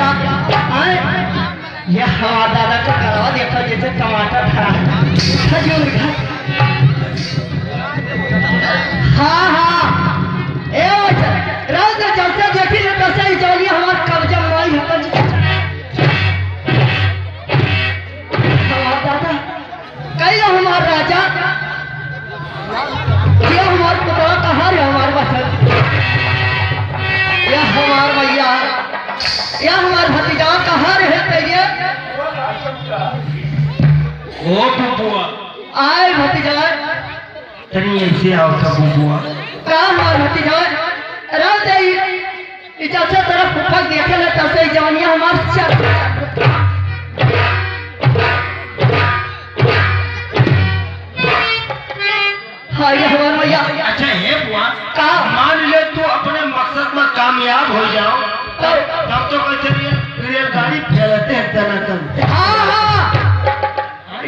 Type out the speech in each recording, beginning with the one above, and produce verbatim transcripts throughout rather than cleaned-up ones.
आए, ये हमार दादा का गलवा देखो, जैसे टमाटर धरा है। खजूर का। हाँ, हाँ। ए, राउत जैसे देखी ले, तैसे ही चलिए, हमार कब्जा में नहीं है। हमार दादा, कहियो हमार राजा, ये हमार पुतवा कहाँ रे हमार बसंत? या हमार भैया, या हमार भतीजा कहाँ रे है तेरे? ओ बुबुआ। आए भतीजा। तनी ऐसे आओ था बुबुआ। का हमार भतीजा? राउत ई जैसे तरफ फूफा देखे ले, तैसे ही जवनिया हमार चल। हाँ, ये हमार भैया। अच्छा, हे बुआ, का? मान ले तू अपने मकसद में कामयाब हो जाओ, तब? तब तो कहते रेल, रेलगाड़ी फैलते हैं दनादन। हाँ, हाँ।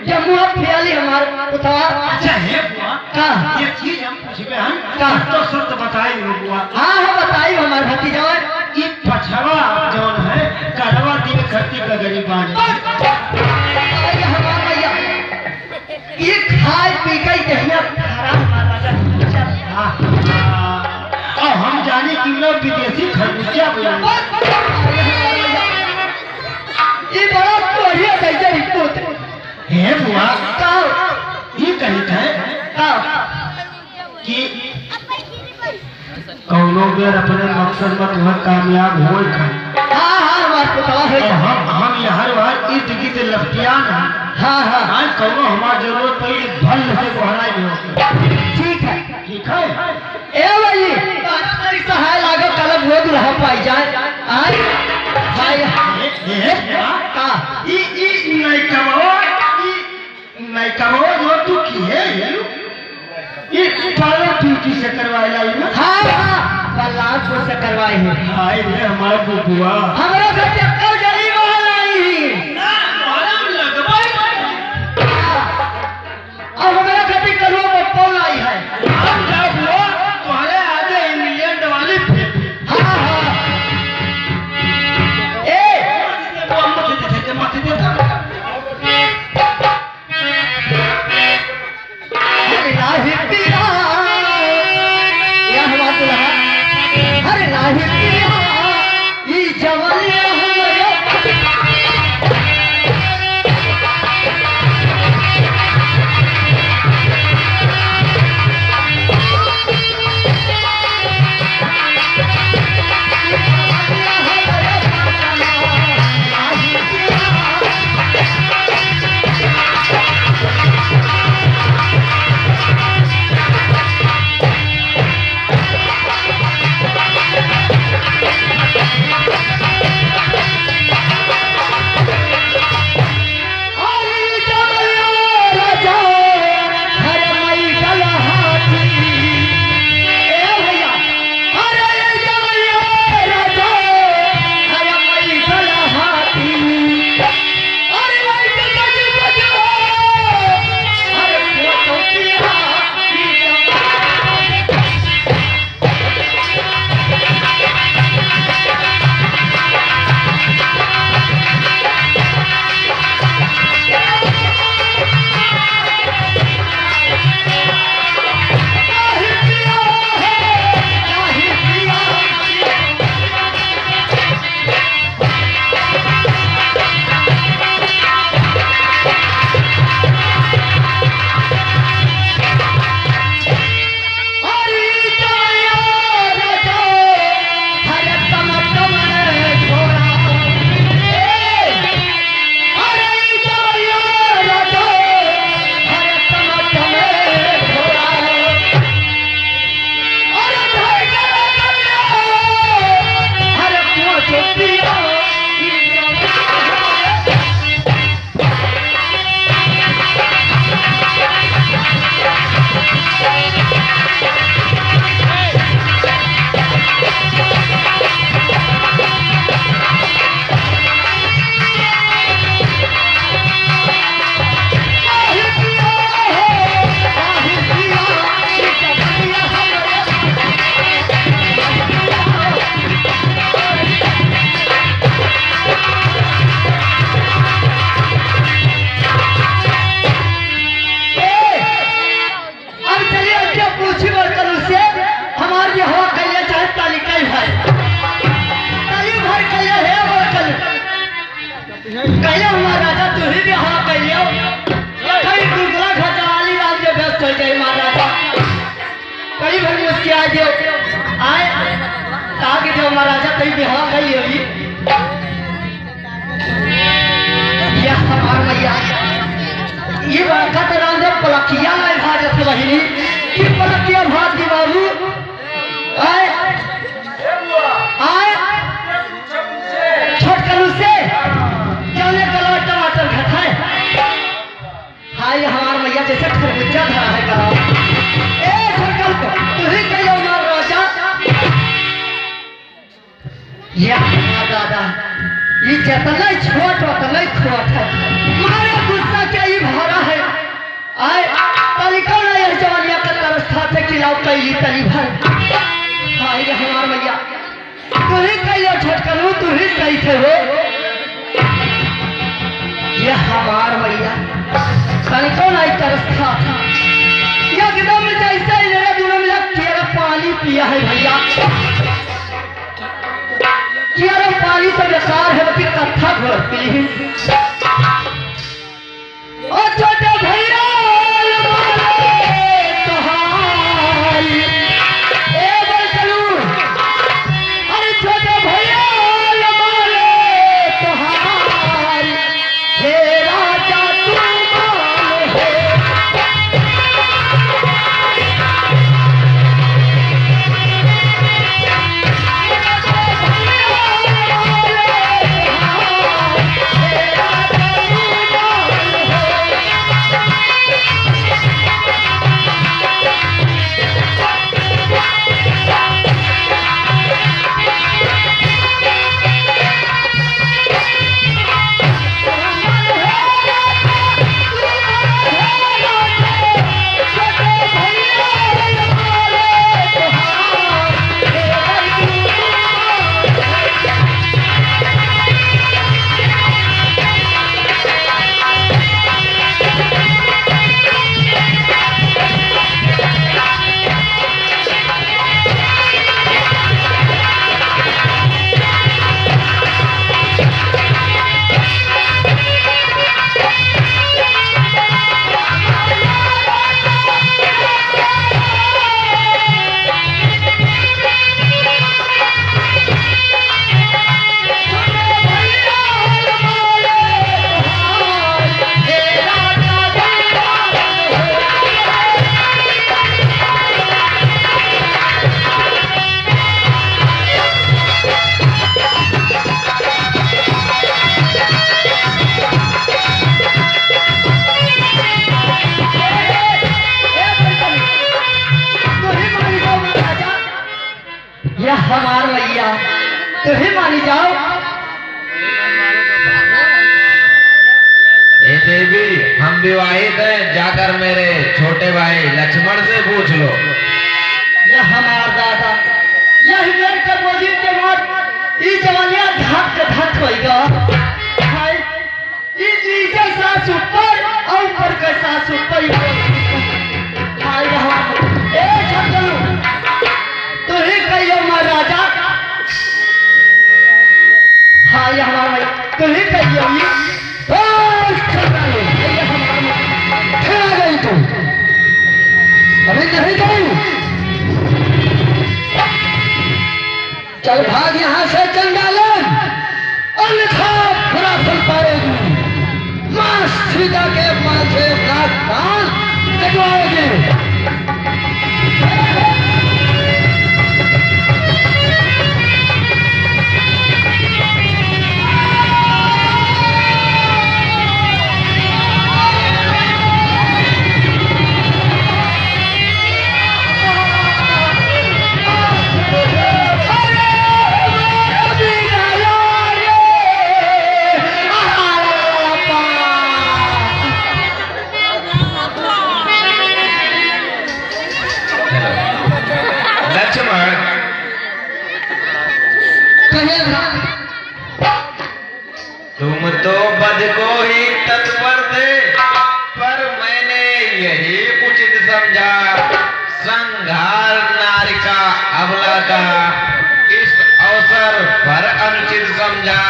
जमुआ फैली हमार पुतवा। अच्छा, हे बुआ, का? ये चीज हम पूछबे हन, का? तो सत्य बताई हो बुआ। हाँ, हाँ, बताई हमार भतीजा। ई पछवा जौन है, करवा दिए खरती का गरीबान। अरे हमार भैया, ई खाए पी के दहिया खराब मार लगा। हाँ। और हम जाने कि लोग विदेशी खरबूजा बोले। अरे हमार भैया, ई बड़ा कोढ़िया सैजर ही पूत। हे बुआ, का? ई कही थे का? कि कौनो बेर अपने मकसद में तुम्हें कामयाब होए खाए। हाँ, हाँ, हमार पुतवा है। और हम, हम यहाँ बार इर्द गिर्द लपटियान हैं। हाँ, हाँ। आज कौनो हमार जरूरत पड़ी, भल से गोहराई में होके। ठीक है। ठीक है। ए भाई, सहाय लागो, कलब वो दुल्हा पाई जाए। आए, आए। ए, ए, ए, का? ई, ई, नहीं कमाओ, ई, नहीं कमाओ, जो तू की है, ये लो। ई पार्लर ब्यूटी से करवाए लाई ना? हाँ, हाँ, कल्याणपुर से करवाए हैं। हाय रे हमार बुबुआ। हमरा से चक्कर जरी वाला आई ही। ना, मालूम लगवाई। हाँ। अब हमरा खातिर कलुआ पप्पा लाई है। हम जाओ बुआ, तुम्हारे आगे इंग्लैंड वाली फिर। हाँ, हाँ। ए! मत दे, मत दे, मत दे। अरे नाही पिया, या हमार दुल्हा, अरे नाही पिया, ई जवनिया हमर क्या जो आए, ताकि जो महाराजा तई बिहार गई होई। या हमार मैया, ये बड़का तो राम जब पलकिया लाए भाजत बहिनी, ये पलकिया भाज दी बाबू। आए, आए, छोटकलू से, जाने गलवा टमाटर घटाए। हाय हमार मैया, जैसे खरबूजा धरा है गला। ए छोटकलू, तू ही कहियो हमार राजा। या दादा, ई जतने छोट ओतने खोट है। मारे गुस्सा के ई भरा है। आए, तनिको ना यह जवानिया का तरस खाते कि लाओ कैली तनी भर। हाय रे हमार मैया, तू ही कहियो छोटकलू, तू ही सही थे हो। ये हमार मैया, तनिको ना ई तरस खात। एकदम जैसे ही मेरे दोनों मिला केरा पानी पिया है भैया। केरा पानी तो बेकार है, बाकी कत्था घोर पी। ओ छोटे भैया, लमाले तोहारी। ए बलकलू, अरे छोटे भैया, लमाले तोहारी। हे राजा तू मान हो। या हमार मैया, तू ही मानी जाओ। ए देवी, हम विवाहित हैं, जाकर मेरे छोटे भाई लक्ष्मण से पूछ लो। या हमार दादा, यही मेरे के बोली के बाद ई जवानिया धक धक होइगा। हाय। ई नीचे सास ऊपर, और ऊपर के सास ऊपर, ऊपर। हाय हमार, ए छोटकलू, तू ही कहियो हमार राजा। हाय हमार माई, तू ही कहियो ई। ओ छोटकलू, ए हमार माई, ठहर गई तू। अभी नहीं गई। चल भाग यहाँ से चंडालन, अन्यथा बुरा फल पाएगी। माँ सीता के माथे नाक कान कटवाएगी। लक्ष्मण, कहे तुम तो वध को ही तत्पर थे, पर मैंने यही उचित समझा। संहार नारी का अबला का इस अवसर पर अनुचित समझा,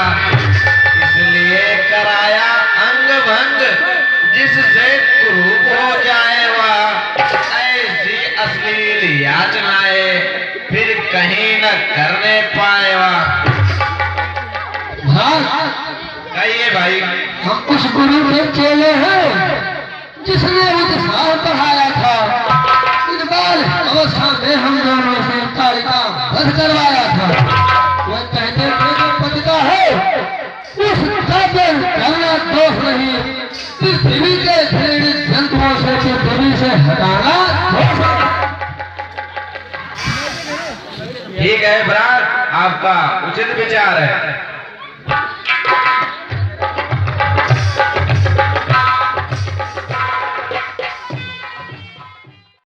इसलिए कराया अंग भंग, जिससे कुरूप हो जाए वह। ऐसी असली याचनाएं फिर कहीं न करने पाएवा। हाँ। कहिए भाई। हम उस गुरु के चेले हैं जिसने उत्साह बढ़ाया था। इन बाल अवस्था में हम दोनों से तालिका वध करवाया था। वह कहते थे, जो पतिता है, उस का तो करना दोष नहीं, पृथ्वी के घृणित जंतुओं से पृथ्वी से हटाना दोष है। ठीक है ब्रार, आपका उचित विचार है।